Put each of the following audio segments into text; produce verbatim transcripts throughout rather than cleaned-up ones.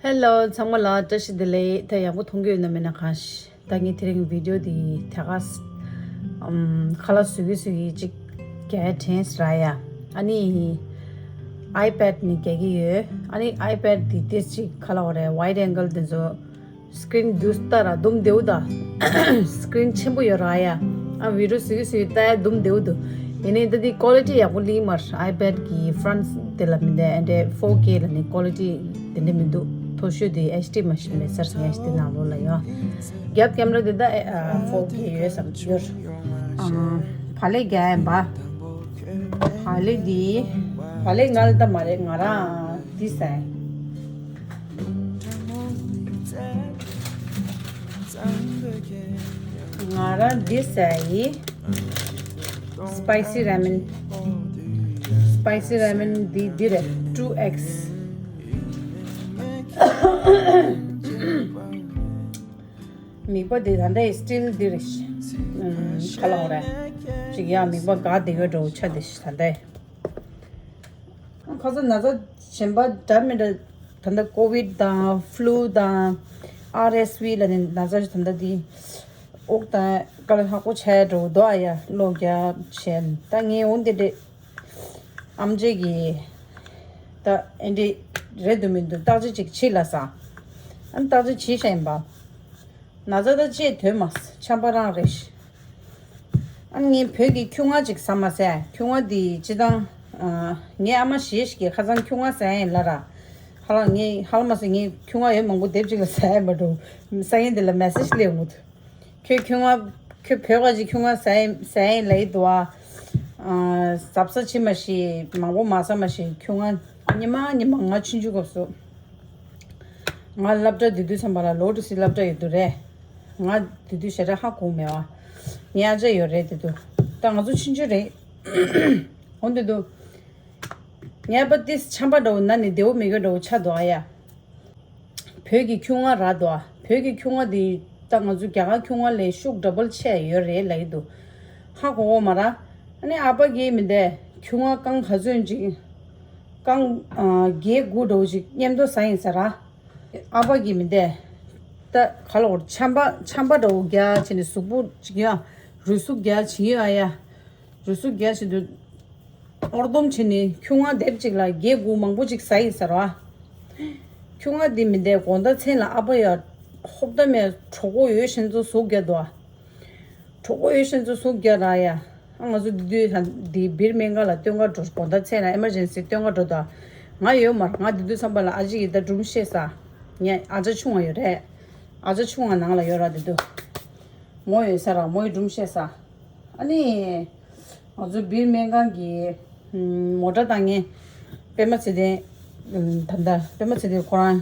Hello ཚང་མ་ལ་བཀྲ་ཤིས་བདེ་ལེགས། ད་ཡག་པོ་མཐོང་གི་ཡོད་ན་མེད་ན་གང་ཤེས། ད་ངས་དེ་རིང་བི་ཌི་ཡོ་འདི་ཐད་ཀར་ཨམ་ཁ་ལག་བཟོ་གི་བཟོ་གི་ཅིག་རྒྱག་དྲན་ར་ཡ། ཨ་ནི་ཨའི་པེཌ་ནས་རྒྱག་གི་ཡོད། ཨ་ནི་ཨའི་པེཌ་འདི་ཏིས་ཅིག་ཁ་ལག་རེད། ཝའིཌ་ཨེང་གལ་དེ་ཚོ་སི་ཀི་རིན་བསྡུས་ལྟ་ར་དུམ་བདེ་བོ་ད། སི་ཀི་རིན་ཆེན་པོ་ཡོད་ར་ཡ། ཨ་བི་ཌི་ཡོ་བཟོ་གི་བཟོ་གི་ལྟ་ཡ་དུམ་བདེ་བོ་འདུག་ཡིན་ནའི་ད་འདི་ཀོ་ལི་ཊི་ཡག་པོ་སླེབས་མ་རེད། ཨའི་པེཌ་གི་ཕ་རན་ཊི་དེ་ལ་མི་འདྲ། ཨེ་འདྲ་ཕོར་ཀེ་ལ་ནི་ཀོ་ལི་ཊི་དེ་འདྲ་མི་འདུག་མཐོ་ཤོས་དེ་ཨེཆ་ཌི་མ་ཤེས་མེད་ས་རེད། ཨེཆ་ཌི་ནང་ལོགས་ལ་ཡོད། རྒྱབ་ཀེམ་ར་དེ་ད་ཨ་ཕོར་ཀེ་ཡོད་བསམ་གྱི་ཡོད། ཨ་བག་ལེབ་རྒྱག་ཡིན་པ། བག་ལེབ་འདི་བག་ལེབ་ང་ལ་ལྟ་མ་རེད། ང་རང་འདི་ཟ་ཡིན། ང་རང་འདི་ཟ་ཡིན། སི་པའི་སི་ར་མེན། སི་པའི་སི་ར་མེན་འདི་འདི་རེད། ཊུ་ཨེགས། མིད་པ་འདི་ད་ལྟའི་སི་ཊིལ་འདི་རེད། ཨམ་ཁ་ལག་རེད། ཅིག་ཡ་མིད་པ་འགག་བསྡད་ཡོད་འགྲོ་ཆ་འདི་ད་ལྟའི། ཁ་སང་ན་ཚ་གཞན་པ་འདྲ་མི་འདྲ། ད་ལྟ་ཀོ་བིཌ་དང་ཕ་ལུ་དང་ཨར་ཨེས་ཝི་ལ་ནི་ན་ཚ་ད་ལྟ་འདི་ཨོག་དང་དཀའ་ལས་ཁག་པོ་ཆགས་འགྲོ་འདུག་ཨ་ཡ། གློ་རྒྱག་བྱས་ད་ངས་འོ་འདི་འདྲས་ཨམ་ཆི་གིས་ད་ཨེ་འདྲས་རེད་འདུག་མི་འདུག་བརྟག་དཔྱད་ཅིག་བྱེད་ལབ་ས། ཨ་ནི་བརྟག་དཔྱད་བྱེད་བཞག་ཡིན་པ། ན་ཚ་ད་ཅེས་དོན་མ་ཆམ་པ་རང་རེད། ཨ་ངས་བོད་ཀྱི་ཁྱུང་ང་ཅིག་ཟ་མ་ཟད། ཁྱུང་ང་འདི་སྤྱི་བཏང་ངའི་ཨ་མ་ཞེས་ཀྱི་ཁ་སང་ཁྱུང་ང་ཟ་ཡིན་ལ་ར། ཧ་ལ་ངས་ཧ་ལ་མ་ཟ། ངས་ཁྱུང་ང་ཡོད་མང་པོ་དེབ་ཅིག་ལ་ཟ་ཡིན་པ་འགྲོ། ས་ངན་འདི་ལ་མེ་སེ་ཇི་སླེབས་འོང་། ཁྱོད་ཁྱུང་ང་ཁྱོད་བོད་ཀྱི་ཁྱུང་ང་ཟ་ཡིན་ཟ་ཡིན་ལ་ཡི་དུ་ཨ། ཟབ་ས་ཕྱི་མ་ཤི་མང་པོ་མ་ཟ་མ་ཤི། ཁྱུང་ང་ཉི་མ་ཉི་མ་ང་ཆུང་ཆུང་སྐབས་སུ། ང་སློབ་གྲྭ་དེ་དུས་ཙམ་པ་ལ་ལོ་ཏི་སི་སློབ་གྲྭ་ཡོད་དུ་རེད། ང་དེ་དུས་ཞེ་དྲག་ཧ་གོ་མེད་བ། ངའི་ཨ་ཅག་ཡོད་རེད་དེ་དུས། ད་ང་ཚོ་ཆུང་ཆུང་རེད། འོན་ཏེ་དུ། ངའི་པ་ཏིས་ཆམ་པ་འདྲ་བོ་ན་ནི་བདེ་བོ་མི་དགོས་འདྲ་བོ་ཆགས་འདུག་ཨ་ཡ། བོད་ཀྱི་ཁྱུང་ང་ར་འདུག་ཨ། བོད་ཀྱི་ཁྱུང་ང་དེ་ད་ང་ཚོ་རྒྱ་གར་ཁྱུང་ང་ལས་ཤུགས་ཌ་བལ་ཆེ་ཡོད་རེད་ལབ་ཀྱི་འདུག་ཧ་གོ་གོ་མ་ར། ཨ་ནི་ཨ་ཕ་གིས་མི་འདས་ཁྱུང་ང་རྐང་ག་ཚོད་ཅིག་རྐང་ཨ་བརྒྱད་དགུ་འདྲ་བོ་ཅིག་མཉམ་དུ་ཟ་ཡིན་ཟེར་ར། ཨ་ཕ་གིས་མི་འདས་ད་ག་ལ་འོར་ཆམ་པ་ཆམ་པ་འདྲ་བོ་རྒྱག་བྱས་ནས་གཟུགས་པོ་ཅིག་ཡ་རུས་ཟུག་རྒྱག་བྱེད་ཡོད་ཨ་ཡ། རུས་ཟུག་རྒྱག་བྱེད་དུས་ཨོར་སྡོམ་བྱས་ནས་ཁྱུང་ང་དེབ་ཅིག་ལ་བརྒྱད་དགུ་མང་པོ་ཅིག་ཟ་ཡིན་ཟེར་བ། ཁྱུང་ང་འདི་མི་འདས་དགོང་དག་མཚན་ལ་ཨ་ཕ་ཡ་ཧོབ་ཏ་མེ་གྲོད་ཁོག་ཡོད་བཞིན་དུ་ཟུག་རྒྱག་འདུག་ཨ། གྲོད་ཁོག་ཡོད་བཞིན་དུ་ཟུག་རྒྱག་ར་ཡ། ཨ་ང་ཚོ་འདི་དུས་ཧ་འདི་སྦིར་སྨན་ཁང་ལ་སྟོན་ག་འགྲོ། དགོང་དག་མཚན་ལ་ཨེ་མར་ཇེན་སི་སྟོན་ག་འགྲོ་དུས། ང་ཡོད་མ་རེད། ང་འདི་དུས་ཙམ་པ་ལ་ཨ་ཅེ་ཡིས་ད་སྒྲུང་བཤད་ས། ངའི་ཨ་ཅག་ཆུང་བ་ཡོད་རེད། ཨ་ཅག་ཆུང་བ་ནང་ལ་ཡོད་ར་འདི་དུས། མོ་ཡོད་ས་ར་མོ་ཡིས་སྒྲུང་བཤད་ས། ཨ་ནི། ང་ཚོ་སྦིར་སྨན་ཁང་གི་མོ་ཊ་བཏང་མཁན་པད་མ་ཚེ་བརྟན། ད་ལྟ་པད་མ་ཚེ་བརྟན་ཁོ་རང་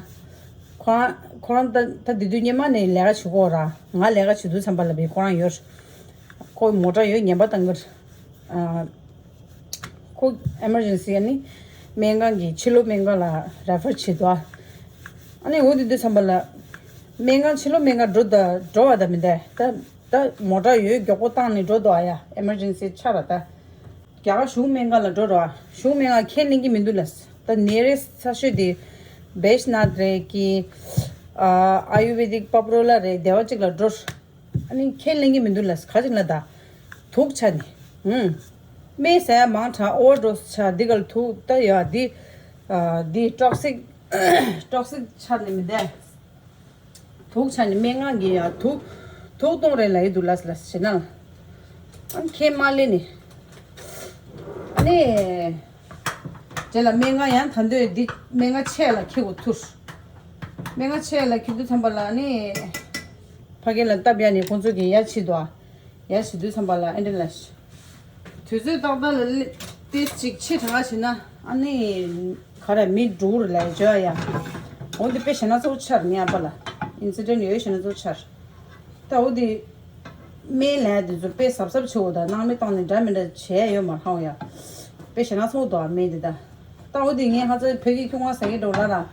ཁོ་རང་ཁོ་རང་ད་ད་དེ་དུས་སྔོན་མ་ནས་ལས་ཀ་བྱེད་ཀྱི་ཡོད་ར། ང་ལས་ཀ་བྱེད་དུས་ཙམ་པ་ལ་བི་ཁོ་རང་ཡོད། ཁོ་མོ་ཊ་ཡོད་ངན་པ་བཏང་གི་རེད། ཁོ་ཨེ་མར་ཇེན་སི་ཨ་ནི་སྨན་ཁང་གི་ཕྱི་ལོགས་སྨན་ཁང་ལ་རེ་ཕར་བྱེད་དོ། ཨ་ནི་འོ་དེ་དུས་ཙམ་པ་ལ་སྨན་ཁང་ཕྱི་ལོགས་སྨན་ཁང་འགྲོ་ད་འགྲོ་བ་ད་མི་འདས་ད། ད་མོ་ཊ་ཡོད་མགྱོགས་པོ་བཏང་ནས་འགྲོ་འདུག་ཨ་ཡ། ཨེ་མར་ཇེན་སི་ཆགས་ར་ད། རྒྱ་གར་གཞུང་སྨན་ཁང་ལ་འགྲོ་ར། གཞུང་སྨན་ཁང་ཁས་ལེན་གྱི་མི་འདུག་ལ། ད་ནེ་རེས་ཚ་ཤོས་དེ་བེཤ་ནཱཐ་རེད་ཀི། ཨ་ཨ་ཡུར་ཝེ་དིག་པབ་རོ་ལ་རེད། སྡེ་བ་གཅིག་ལ་འགྲོ། ཨ་ནི་ཁས་ལེན་གྱི་མི་འདུག་ལ། ག་ཅིག་ལ་ད། དུག་ཆགས་ནས། ཧུམ། སྨན་ཟ་ཡ་མང་དྲགས་ཨོ་བར་ཌོ་སི་ཆགས་འདི་ག་ལ་དུག་ད་ཡ་འདི། ཨ་འདི་ཊོག་སིག་ཊོག་སིག་ཆགས་ནས་མི་འདས། དུག་ཆ་ནི་སྨན་ཁང་གི་ཡ་དུག་དུག་གཏོང་རེད་ལབ་ཡི་འདུག་ལ་ལ་ཞེ་ན། ཨ་ཁས་མ་ལེན་ནི། ཨ་ནི། རྗེས་ལ་སྨན་ཁང་ཡང་ད་འདོད་འདི་སྨན་ཁང་ཆེ་ལ་ཁྱི་གོ་ཐུར། སྨན་ཁང་ཆེ་ལ་ཁྱི་དུ་ཐམ་པ་ལ་ཨ་ནི། ཕ་གི་ལ་སྟབས་ཡག་ནི་ཁོང་ཚོ་གི་ཡ་ཆི་དོ། ཡ་ཆི་དུ་ཐམ་པ་ལ་ཨ་འདྲ་ལ་ཞེ། དུས་ཚོད་ཏག་ཏག་ལ་ལི་ཏིས་ཅིག་ཕྱི་དྲགས་ཕྱིན་ན་ཨ་ནི་ག་རེ་མི་འགྲོ་རུ་ལས་བྱོས་ཡ། འོ་འདི་དཔེ་ཞེ་ན་ཚོ་ཆར་ངའི་ཨ་པ་ལ་ཨིན་སི་ཌེན་ཡོད་ཞེ་ན་ཚོ་ཆར། ད་འོ་འདི་སྨན་ལས་འདི་ཚོ་དཔེ་གཟབ་གཟབ་བྱེད་འོ་ད་སྣང་མེད་བཏང་ནས་འདྲ་མི་འདྲ་བྱས་ཡོད་མ་ཧང་ཡ། དཔེ་ཞེ་ན་ཚོ་དོ་སྨན་འདི་ད། ད་འོ་འདི་ངས་ཧ་ཚ་བོད་ཀྱི་ཁྱུང་བ་ཟ་གི་འགྲོ་ལ་ར།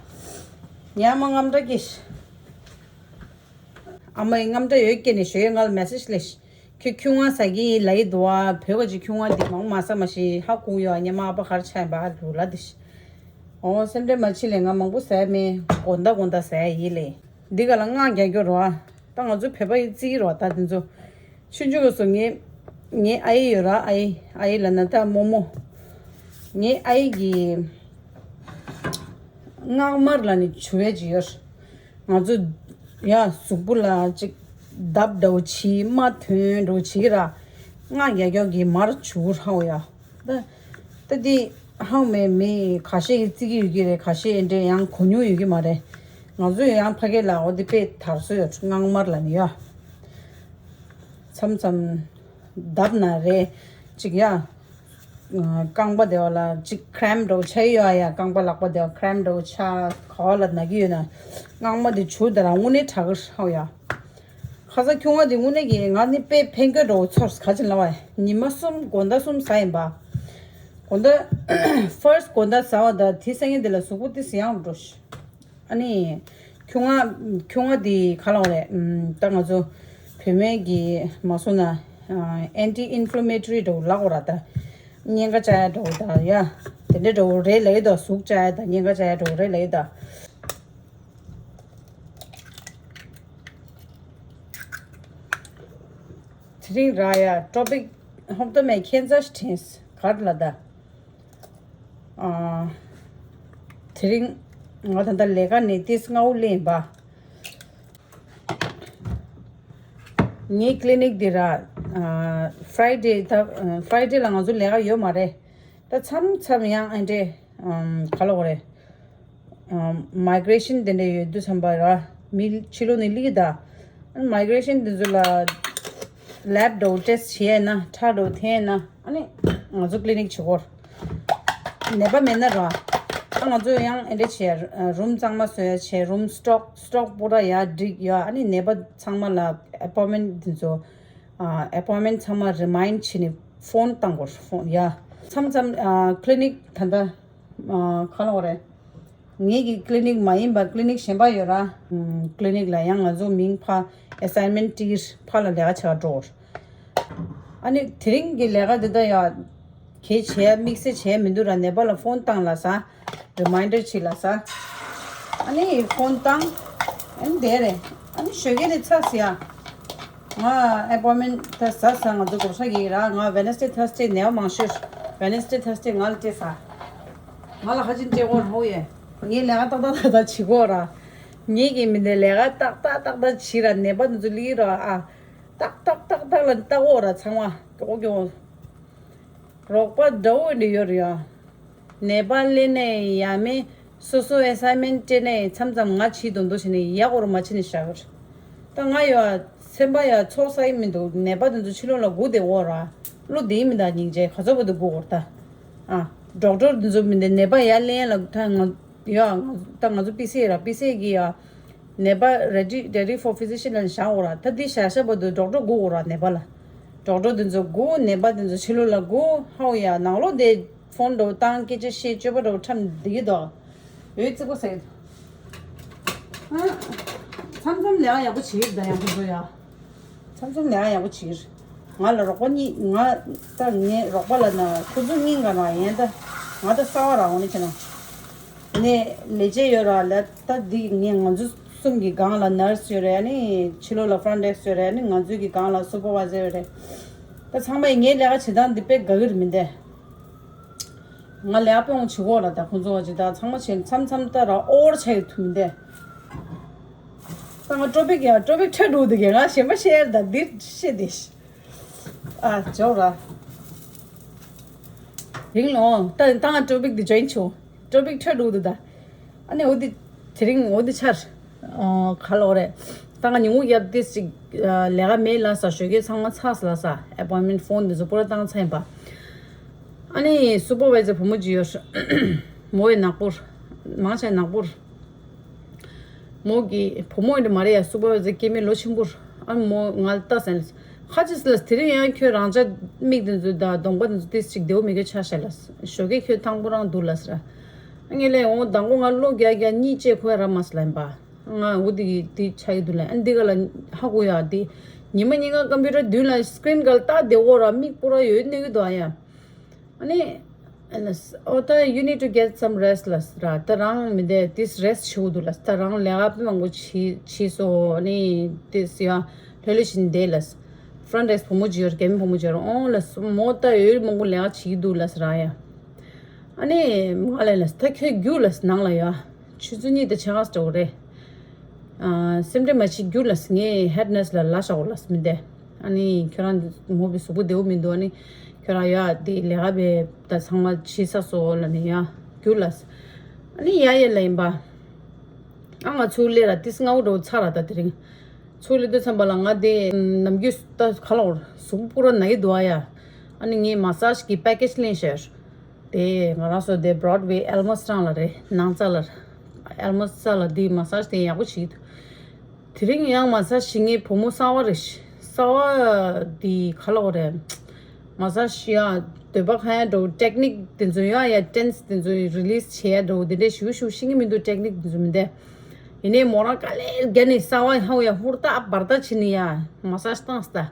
ངའི་ཨ་མ་རྔམ་དྲག་གི། ཨ་མ་ཡི་རྔམ་སྐྲ་ཡོད་སྐྱེ་ནས་ཞོ་ཡོད་ང་ལ་མེ་སེ་ཇི་སླེབས་ཤིག་ཁྱོད་ཁྱུང་བ་ཟ་གི་ཡིན་ལབ་ཡི་འདུག་ཨ། བོད་ག་ཅིག་ཁྱུང་བ་འདི་མང་མ་ཟ་མ་ཤེས་ཧ་གོ་ཡོད་ཨ། ཉི་མ་ཨ་ཕ་གར་ཆ་ཡིན་པ་ཨ་རུ་ལ་འདི་ཤི། ཨོ་སེམས་ཁྲལ་མ་བྱེད་ལེ། ང་མང་པོ་ཟས་མེད། དགོང་དག་དགོང་དག་ཟས་ཡིན་ལེ། འདི་ག་ལ་སྔགས་རྒྱག་རྒྱུ་རོ། ད་ང་ཚོ་བོད་པ་ཡི་རྩིས་རོ། ད་དེ་ཚོ་ཆུང་ཆུང་གི་སོ་ངའི་ངའི་ཨ་ཡེ་ཡོད་ར། ཨ་ཡེ་ཨ་ཡེ་ལ་ན་ད་རྨོ་མོ། ངའི་ཨ་ཡེ་གི་སྔགས་མར་ལ་ནི་བྱུ་བའི་ཅི་ཡོད། ང་ཚོ་ཡ་གཟུགས་པོ་ལ་ཅིག་བརྡབ་འདྲ་བོ་བྱེད། རྨ་ཐོན་འདྲ་བོ་བྱེད་ཀྱི་ར། སྔགས་རྒྱག་རྒྱག་གི་མར་བྱུ་ར་ཧའོ་ཡ། ད་ད་འདི་ཧའོ་མེ་མེ་ཁ་ཤས་ཀྱི་རྩི་གི་ཡོད་ཀྱི་རེད། ཁ་ཤས་ཨེ་འདྲས་ཡང་གོ་མྱོང་ཡོད་ཀྱི་མ་རེད། ང་ཚོ་ཡང་ཕ་གི་ལ་འོ་དེ་དཔེ་དར་སྲོལ་ཡོད། སྔགས་མར་ལ་ནི་ཡ། མཚམས་མཚམས་བརྡབ་ན་རེད་ཅིག་ཡ། རྐང་པ་དེ་བ་ལ་ཅིག་ཁྲེམ་འདྲ་བོ་ཆགས་ཡོད་ཨ་ཡ། རྐང་པ་ལག་པ་དེ་བ་ཁྲེམ་འདྲ་བོ་ཆགས་ག་བ་ལ་ན་གི་ཡོད་ན། སྔགས་མར་དེ་བྱུག་ད་ར་དངོས་གནས་དྲག་གི་ཧའོ་ཡ། ཁ་སང་ཁྱུང་བ་དེ་དངོས་གནས་ཀྱི་ང་ནི་དཔེ་ཕན་སྐྱོན་འདྲ་བོ་ཚོར་ག་ཅི་ལ་བ། ཉི་མ་གསུམ་དགོང་དག་གསུམ་ཟ་ཡིན་པ། དགོང་དག་ཕར་སི་དགོང་དག་ཟ་བ་དང་དེ་སང་ཉིན་དེ་ལ་གཟུགས་པོ་ཏི་སི་ཡང་འགྲོ་ཤི། ཨ་ནི་ཁྱུང་ང་ཁྱུང་ང་དེ་ག་ལ་བ་རེད། ད་ང་ཚོ་བོད་སྨན་གྱི་མ་སོང་ན་ཨན་ཏི་ཨིན་ཕློ་མེ་ཊོ་རི་འདྲ་བོ་ལབ་དགོས་ར། ད་གཉན་ཁ་བཅག་ཡ་འདྲ་བོ་ད་ཡ་དེ་འདྲ་འདྲ་བོ་རེད་ལབ་ཡོད་ད། ཟུག་བཅག་ཡ་ད་གཉན་ཁ་བཅག་ཡ་འདྲ་བོ་རེད་ལབ་ཡོད་ད། དེ་རིང་ར་ཡ་ཊོ་པིག་ཧོབ་ཏོ་མེ་ཁྱེད་ཚ་ཞིག་དྲན་གར་ལ་ད། ཨ། དེ་རིང་ང་ད་ལྟ་ལས་ཀ་ནས་ཏིས་སྔ་བོ་སླེབས་པ། ངའི་ཀི་ལི་ནིག་འདི་ར། ཨ། ཕ་རའི་ཌེ་ད་ཕ་རའི་ཌེ་ལ་ང་ཚོ་ལས་ཀ་ཡོད་མ་རེད། ད་མཚམས་མཚམས་ཡང་ཨེ་འདྲས་ག་ལ་འོ་རེད། མའི་གི་རེ་ཤན་དེ་འདྲ་ཡོད་དུས་ཙམ་པ་ར། མི་ཕྱི་ལོགས་ནས་སླེབས་ཀྱི་ད། མའི་གི་རེ་ཤན་དེ་ཚོ་ལ་ལེབ་འདྲ་བོ་ཊེ་སི་བྱས་ན། ཁྲག་འདྲ་བོ་འཐེན་ན། ཨ་ནི་ང་ཚོ་ཀི་ལི་ནིག་བྱེད་དགོས། ནད་པ་མེད་ན་ར། ཨ་ང་ཚོ་ཡང་ཨེ་འདྲ་བྱས། རུམ་གཙང་མ་བཟོ་ཡ་བྱས། རུམ་སི་ཊོག་སི་ཊོག་པུ་ར་ཡ་སྒྲིག་ཡ། ཨ་ནི་ནད་པ་ཚང་མ་ལ་ཨེ་པོའིན་མེན་ཊི་དེ་ཚོ། ཨེ་པོའིན་མེན་ཊི་ཚང་མ་རི་མའིན་ཌི་བྱས་ནས་ཕོན་བཏང་དགོས། ཕོན་ཡ། མཚམས་མཚམས་ཨ་ཀི་ལི་ནིག་ད་ལྟ་ཨ་ག་ལ་འོ་རེད། ངེད་ཀྱི་ཀི་ལི་ནིག་མ་ཡིན་པ་ཀི་ལི་ནིག་གཞན་པ་ཡོད་ར། ཀི་ལི་ནིག་ལ་ཡང་ང་ཚོ་མིང་ཕ་ཨེ་སའིན་མེན་ཊི་སྟེར། ཕ་ལ་ལས་ཀ་བྱེད་ག་འགྲོ། ཨ་ནི་དེ་རིང་གི་ལས་ཀ་འདི་ད་ཡ་གལ་ཆེ་དམིགས་བསལ་བྱས་མི་འདུག་ར། ནད་པ་ལ་ཕོན་བཏང་ལ་ས། རི་མའིན་ཌར་བྱེད་ལ་ས། ཨ་ནི་ཕོན་བཏང་། ཨ་ནི་དེ་རེད། ཨ་ནི་ཞོགས་ཀས་ནས་ཚར་སི་ཡ། ང་ཨེ་པོའིན་མེན་ཊི་ད་ཟ་ས། ང་ཚོ་གོ་ས་གི་ར། ང་ཝེ་ནེ་སི་ཌེ་ཐར་སི་ཌེ་ནད་པ་མང་ཤོས། ཝེ་ནེ་སི་ཌེ་ཐར་སི་ཌེ་ང་ལ་སྤྲད་ས། ང་ལ་ཧ་ཅང་སྤྲད་དགོས་ར་ཧོ་ཡེ། ངས་ལས་ཀ་ཏག་ཏག་ཏག་ཏག་བྱེད་དགོས་ར། ངེད་ཀྱི་མི་འདི་ལས་ཀ་ཏག་ཏག་ཏག་ཏག་བྱེད་ར། ནད་པ་འདི་ཚོ་ལི་ར་ཨ། ཏག་ཏག་ཏག་ཏག་ལ་ལྟ་དགོས་ར་ཚང་མ། ཀྱོག་ཀྱོག་རོགས་པ་འདྲ་བོ་འདི་ཡོད་རེད་ཡ། ནད་པ་སླེབས་ནས་ཡ་མེད་སོ་སོ་ཨེ་སའིན་མེན་ཊི་སྤྲད་ནས་མཚམས་མཚམས་ང་བྱེད་དོན་དུ་བྱས་ནས་ཡག་པོ་རུ་མ་བྱེད་ནས་བཞག་ཡོད། ད་ང་ཡོད་ཨ། སེམས་པ་ཡ་ཚོགས་ས་ཡི་མི་འདུག་ནད་པ་དེ་ཚོ་ཕྱི་ལོགས་ལ་སྒུག་བསྡད་འོ་ར། བློ་བདེ་མི་འདུག་སྙིང་རྗེ། ག་ཚོད་པོ་འདུག་སྒུག་འོ་ད། ཨ། ཌོག་ཊར་དེ་ཚོ་མི་འདུག་ནད་པ་ཡར་སླེབས་ཡ་ལ་ད་ང་ཡོད་ཨ། ད་ང་ཚོ་པི་སི་ཨེ་ར། པི་སི་ཨེ་གི་ཡ། ནད་པ་ready ready for physician ལ་བཞག་འོ་ར། ད་འདི་བཞག་བཞག་པ་དུ་ཌོག་ཊར་སྒུག་འོ་ར་ནད་པ་ལ། ཌོག་ཊར་དེ་ཚོ་སྒུག་ནད་པ་དེ་ཚོ་ཕྱི་ལོགས་ལ་སྒུག་ཧའོ་ཡ། ནང་ལོགས་དེ་ཕོན་འདྲ་བོ་བཏང་སྐད་ཆ་བཤད་སྤྱོད་པ་འདྲ་བོ་ཁྲམ་བསྡད་ཀྱི་འདུག་འོད་ཙིག་པོ་ཟེར། ཨ། མཚམས་མཚམས་ལས་ཀ་ཡག་པོ་བྱེད་ཀྱི་ད་ཡང་ཁོ་ཚོ་ཡ། མཚམས་མཚམས་ལས་ཀ་ཡག་པོ་བྱེད་ཀྱི་རེད། ང་ལ་རོགས་པ་གཉིས། ང་ད་ངའི་རོགས་པ་ལ་ན་ཁོ་ཚོ་གཉིས་ཀ་ན་ཡན་ད་ང་ད་གསར་པ་རང་ནས་བྱས་ན། ནས་ལས་བྱེད་ཡོད་ར་ལ་ད་འདི་ངས་ང་ཚོ་གསུམ་གྱི་སྒང་ལ་ནར་སི་ཡོད་རེད། ཨ་ནི་ཕྱི་ལོགས་ལ་ཕོན་ཌེ་སི་ཡོད་རེད། ཨ་ནི་ང་ཚོའི་གི་སྒང་ལ་སུ་པར་ཝའི་ཟར་ཡོད་རེད། ད་ཚང་མས་ངའི་ལས་ཀ་བྱེད་སྟངས་འདི་དཔེ་དགའ་གི་རེད་མི་འདས། ང་ལས་ཀ་དཔེ་ཡོང་བྱེད་གོ་ར། ད་ཁོང་ཚོ་བ་ཅི་ད་ཚང་མ་བྱས་མཚམས་མཚམས་ད་ར་ཨོ་བར་ཆགས་ཡོད་ཐུབ་མི་འདས། ད་ང་ཊོ་པིག་ཡ་ཊོ་པིག་ཁྲོད་འགྲོ་འདུག་གས། ང་གཞན་པ་བཤད་ད་འདིར་བཤད་དེ། ཨ་ཇོག་ར། རིང་ལོ། ད་ད་ང་ཊོ་པིག་འདི་ཇོ་ཡིན་ཆོ། ཊོ་པིག་ཁྲོད་འགྲོ་འདུག་ད། ཨ་ནི་འོ་འདི་དེ་རིང་འོ་འདི་ཆར། ཨ་ག་ལོ་རེད། ད་ང་ཉིན་གུང་ཡར་ཏིས་ཅིག་ལས་ཀ་མེད་ལ་ས། ཞོགས་ཀས་ཚང་མ་ཚར་ལ་ས། ཨེ་པོའིན་མེན་ཊི་ཕོན་འདི་ཚོ་པུ་ར་བཏང་ཚར་ཡིན་པ། ཨ་ནི་སུ་པར་ཝའི་ཛར་བུ་མོ་ཅིག་ཡོད། མོ་ཡི་ནག་པོར། མང་ཆེ་ནག་པོར། མོ་གི་བུ་མོ་ཡིན་མ་རེད་ཡ། སུ་པར་ཝའི་ཟར་སྐྱེ་དམན་ལོ་ཆེན་པོར། ཨ་མོ་ང་ལ་ལྟ་ཟེར་ནས། ཁ་ཅིག་ལ་དེ་རིང་ཡང་ཁྱོད་རང་ཅག་མིག་དེ་ཚོ་དང་གདོང་པ་དེ་ཚོ་ཏིས་ཅིག་བདེ་བོ་མི་དགོས་ཆ་ཤ་ལ། ཞོགས་ཀས་ཁྱོད་ཐང་པོ་རང་འདུག་ལ་ཟེར། ཨ་ངས་ལས་འོང་དང་པོ་ང་བློ་རྒྱག་རྒྱག་གཉིད་བཅད་ཁོ་ཡ་ར་མ་སི་ལ་ཡིན་པ། ང་འུ་དི་གི་དེ་ཆ་ཡི་འདུག་ལ། ཨ་འདི་ག་ལ་ཧ་གོ་ཡ་དེ། ཉི་མ་གཉིས་ཀ་ཀམ་པུ་ཊར་མདུན་ལ་སི་ཀི་རིན་ག་ལ་ལྟ་བསྡད་འོ་ར། མིག་པུ་ར་ཡོད་ནི་གི་འདུག་ཨ་ཡ། ཨ་ནི། ཨོ་ད་you need to get some rest ལ་ར། ད་རང་མི་འདས་this rest བྱེད་དགོས་འདུག་ལ། ད་རང་ལས་ཀ་དཔེ་མང་པོ་བྱེད་བྱེད་སོང་། ཨ་ནི་this ཡ་ལྷོད་ལྷོད་བྱས་ནས་བསྡད་ལ། front desk བུ་མོ་ཅིག་ཡོད་རེད། རྒན་བུ་མོ་ཅིག་ཡོད་རེད། ཨོ་ལ་མོ་ད་ཡོད་མང་པོ་ལས་ཀ་བྱེད་ཀྱི་འདུག་ལ་ར་ཡ། ཨ་ནི་མ་ལས་ལ་ད་ཁྱོད་རྒྱུགས་ལ་ནང་ལ་ཡ། ཆུ་ཚོད་གཉིས་དང་ཕྱེད་ཀ་འགྲོ་གི་རེད། ཨ། སེམས་ཁྲལ་མ་བྱེད་རྒྱུགས་ལ། ངས་head nurse ལ་ལབ་བཞག་ལ་མི་འདས། ཨ་ནི་ཁྱོད་རང་མོ་བི་གཟུགས་པོ་བདེ་པོ་མི་འདུག་ཨ་ནི་ཁྱོད་རང་ཡ་དེ་ལས་ཀ་བྱས་ད་ཚང་མ་བྱེད་ཚར་སོང་ལ་ནི་ཡ་རྒྱུགས་ལ། ཨ་ནི་ཡ་ཡ་ལ་ཡིན་པ། ཨ་ང་ཚུར་སླེབས་ར་ཏིས་སྔ་པོ་འགྲོ་ཚར་ར། ད་དེ་རིང་ཚུར་སླེབས་དུས་ཙམ་པ་ལ་ང་དེ་ནམ་རྒྱུན་ད་ག་ལ་བར་གཟུགས་པོ་པུ་ར་ན་གི་འདུག་ཨ་ཡ། ཨ་ནི་ངས་massage གི་package ལེན་ཤར། དེ་ང་རང་ཚོ་དེ་Broadway Elmhurst སྒང་ལ་རེད། ནང་རྩ་ལ། Elmhurst རྩ་ལ་དེ་massage དེ་ཡག་པོ་བྱེད་ཀྱི་འདུག་དེ་རིང་ཡང་massage བྱེད་མཁན་བུ་མོ་གསར་པ་རེད། གསར་པ་དེ་ག་ལ་བར་རེད། massage ཡ་འདོད་པ་ཁ་ཡ་འགྲོ། technique དེ་ཚོ་ཡ་ཡ་tense དེ་ཚོ་release བྱེད་ཡ་འགྲོ། དེ་འདྲས་ཞུ་ཞུ་ཤེས་ཀྱི་མི་འདུག technique དེ་ཚོ་མི་འདུག་ཡིན་ནའི་མོ་རང་དཀའ་ལས་བརྒྱབ་ནས་གསར་པ་ཧ་ཡ་ཧུར་ཐག་འབར་ཐག་བྱས་ནས་ཡ་massage བཏང་སྟེ།